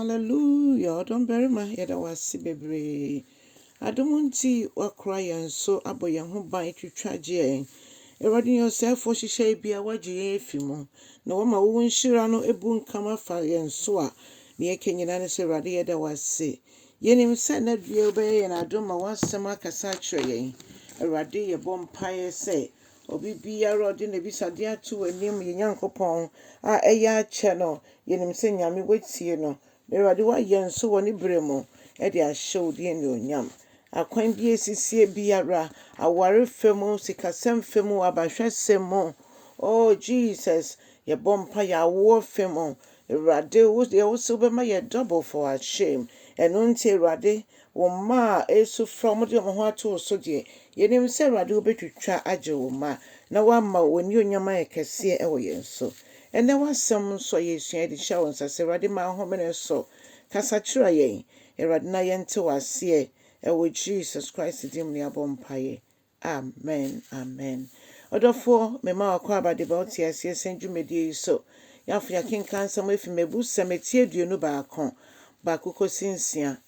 Hallelujah, ɔdɔmbarima, yɛda wo ase bebree. Adom nti, woakora yɛn so, abɔ yɛn ho ban, twitwa gye yɛn. Awurade, nea ɔsɛefoɔ hyehyɛe biara, woagye yɛn afi mu. Na woama wo nhyira no abu nkam afa yɛn so a, nea yɛka nyinaa ne sɛ, Awurade, yɛda wo ase. Yɛnim sɛ nnɛ due wobɛyɛ yɛn adom ma w'asɛm akasa akyerɛ yɛn. Awurade, yɛbɔ mpaeɛ sɛ, obi biara a ɔde n'abisadeɛ ato w'anim, yɛn Nyankopɔn, a ɛyɛ akyɛ no, yɛnim sɛ Nyame woatie no. Na Awurade woayɛ nso wɔ ne berɛ mu de ahyɛ wo din anuonyam. Akwan bi esisie biara, aware fa mu, sikasɛm fa mu, abahwɛsɛm mu. Oh Jesus, yɛbɔ mpa yɛ awoɔ fa mu. Awurade, wo deɛ wo sɛ wobɛma yɛ double for our shame. Ɛno nti Awurade, wo mma a ɛsu frɛ wɔn de wɔn ho ato wo so deɛ, yɛnim sɛ Awurade wobɛtwitwa agye wo mma na woama w'anuonyam ayɛ kɛseɛ ɛwɔ yɛn so. Ɛnɛ w'asɛm nso a yɛsua de hyɛ wo nsa sɛ Awurade ma ahomene so. Kasa kyerɛ yɛn. Awurade na yɛnte wo aseɛ ɛwɔ Jesus Christ din mu ne abɔ mpaeɛ. Amen. Amen. Ɔdɔfoɔ, mema wakɔ abadeba wote aseɛ sɛn dwumadie yi so. Yɛafo yɛakenka nsɛm afi Mmebusɛm eti 21, 1 kɔsi 6.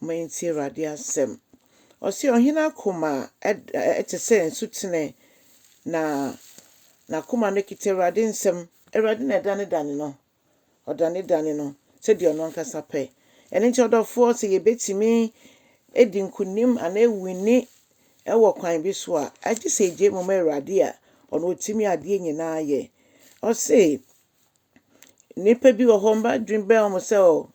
Ma yɛntie Awurade asɛm. Ɔse ɔhene akoma ɛte sɛ nsutene na n'akoma no kita Awurade nsɛm. Awurade na ɛdanedane no. Ɔdanedane no sɛdeɛ ɔno ankasa pɛ. Ɛno nti ɔdɔfoɔ sɛ yɛbɛtumi edi nkonim anaa ewini ɛwɔ kwan bi so a, agye sɛ egye mu ma Awurade a ɔno otumi adeɛ nyinaa yɛ. Ɔse nnipa bi wɔ hɔ mba adwene bɛn wɔn sɛ o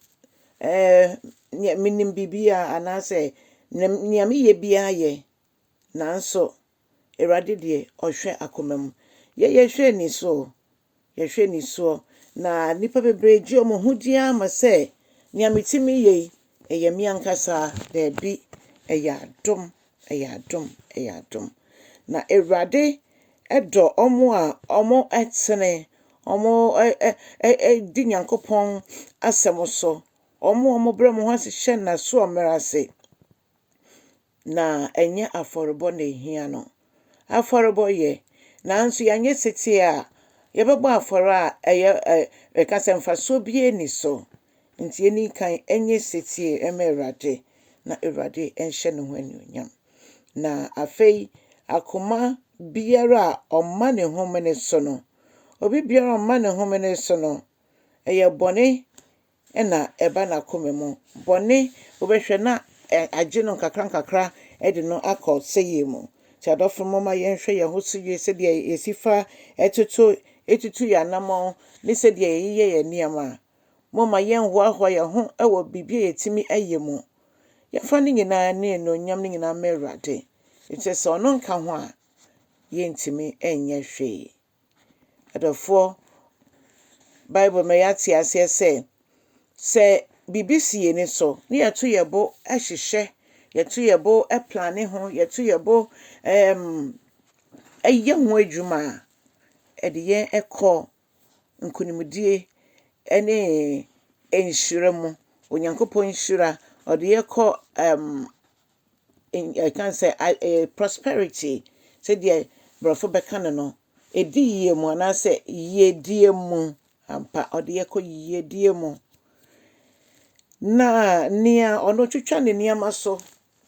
nea menim biribiara anaasɛ nea meyɛ biara yɛ. Nanso Awurade deɛ ɔhwɛ akoma mu. Yɛ yɛhwɛ ani so yɛhwɛ ani soɔ na nnipa bebree gye wɔn ho di ama sɛ nea metumi yɛ yi ɛyɛ me ankasa daabi ɛyɛ adom ɛyɛ adom ɛyɛ adom. Na Awurade ɛdɔ ɔmo a ɔmo ɛtene ɔmo ɛ ɛ ɛ di Nyankopɔn asɛm so ɔmo a ɔmo brɛ ɔmo ho ase hyɛ n'asoɔmmerɛ ase. Na ɛnyɛ afɔrebɔ na ehia no. Afɔrebɔ yɛ nanso yɛanyɛ setie a yɛbɛbɔ afɔre a ɛyɛ ɛ ɛka sɛ mfasoɔ biara nni so. Nti yɛnni kan ɛnyɛ setie ɛma Awurade na Awurade ɛnhyɛ ne ho anuonyam. Na afei akoma biara a ɔma ne homene so no, obi biara a ɔma ne homene so no, ɛyɛ bɔne ɛna ɛba n'akoma mu. Bɔne wobɛhwɛ na agye no nkakra nkakra ɛde no akɔ sɛyie mu. Nti adɔfo momma yɛnhwɛ yɛn ho so yie sɛdeɛ yɛsi fa ɛtoto etutu yɛn anammɔn ne sɛdeɛ yɛyeyɛ yɛn nneɛma. Momma yɛnhoahoa yɛn ho ɛwɔ biribi a yɛtumi ɛyɛ mu. Yɛmfa ne nyinaa ne anuonyam no nyinaa mma Awurade. Nti sɛ ɔno nka ho a, yɛntumi ɛnyɛ hwee. Adɔfoɔ, Bible ma yɛate aseɛ sɛ, sɛ biribi si yɛn ani so na yɛto yɛn bo ɛhyehyɛ, yɛto yɛn bo ɛplane ho, yɛto yɛn bo ɛyɛ ho adwuma a, ɛde yɛn ɛkɔ nkonimdie ɛne nhyira mu. Onyankopɔn nhyira, ɔde yɛn kɔ ɛka sɛ prosperity sɛdeɛ borɔfo bɛka no no, ɛdi yie mu anaasɛ yiedie mu ampa ɔde yɛn kɔ yiedie mu. Na nea ɔno twitwa ne nneɛma so,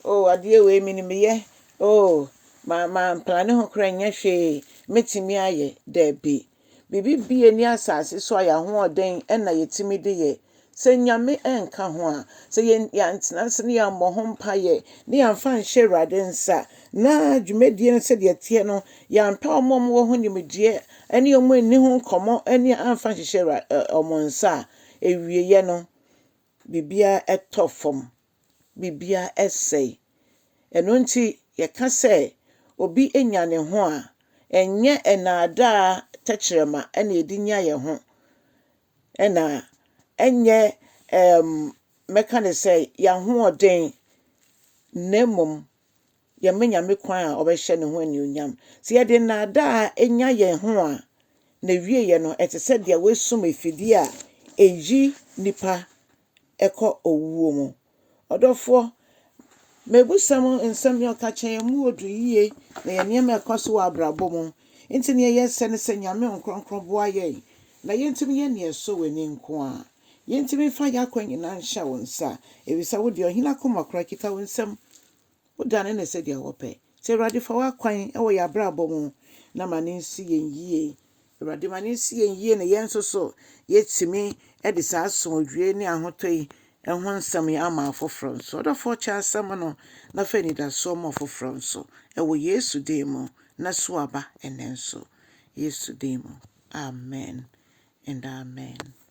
oh adeɛ wei minim yɛ, oh ma ma mplane ho koraa nyɛ hwee, mɛtumi ayɛ daabi. Biribi bie ni asase so a yɛn ahoɔden ɛna yɛtumi de yɛ. Sɛ Nyame ɛnka ho a, sɛ yɛn yɛantena ase ne yɛammɔ ho mpaeɛ ne yɛamfa nhyɛ Awurade nsa na dwumadie no sɛdeɛ ɛteɛ no, yɛampɛ ɔmo a ɔmo wɔ ho nimdeɛ ɛne ɔmo anni ho nkɔmmɔ ɛne amfa nhyehyɛ Awura ɔmo nsa a, ewieɛ no, biribiara ɛtɔ fam, biribiara ɛsɛe. Ɛno nti yɛka sɛ obi anya ne ho a, ɛnyɛ ɛnaadaa tɛkyerɛma ɛna yɛde nya yɛn ho ɛna ɛnyɛ mɛka ne sɛ yɛn ahoɔden na mmom yɛma Nyame kwan a ɔbɛhyɛ ne ho anuonyam. Sɛ yɛde nnaadaa enya yɛn ho a, na wieɛ no ɛte sɛ deɛ wɔasum afidie a ɛyi nipa ɛkɔ owuo mu. Ɔdɔfoɔ, Mmebusɛm nsɛm yi a ɔka kyerɛ yɛn mu odu yie na yɛn nneɛma a ɛkɔ so wɔ abrabɔ mu. Nti nea yɛsɛ ne sɛ Nyame nkronkron boa yɛn na yɛntumi yɛ nea ɛsɔ w'ani nko a. Yɛntumi mfa yɛn akwan nyinaa nhyɛ wo nsa, efisɛ wo deɛ ɔhene akoma koraa kita wo nsam. Wodane no sɛdeɛ wopɛ. Nti Awurade fa w'akwan wɔ yɛn abrabɔ mu na ma no nsi yɛn yie. Awurade ma no nsi yɛn yie na yɛn nso so yɛtumi de saa asomdwoe ne ahotɔ yi ho nsɛm yi ama afoforɔ nso. Ɔdɔfoɔ kyɛ asɛm no na fa anidasoɔ ma afoforɔ nso. Ɛwɔ Yesu din mu na so aba ɛnnɛ nso. Yesu din mu. Amen and amen.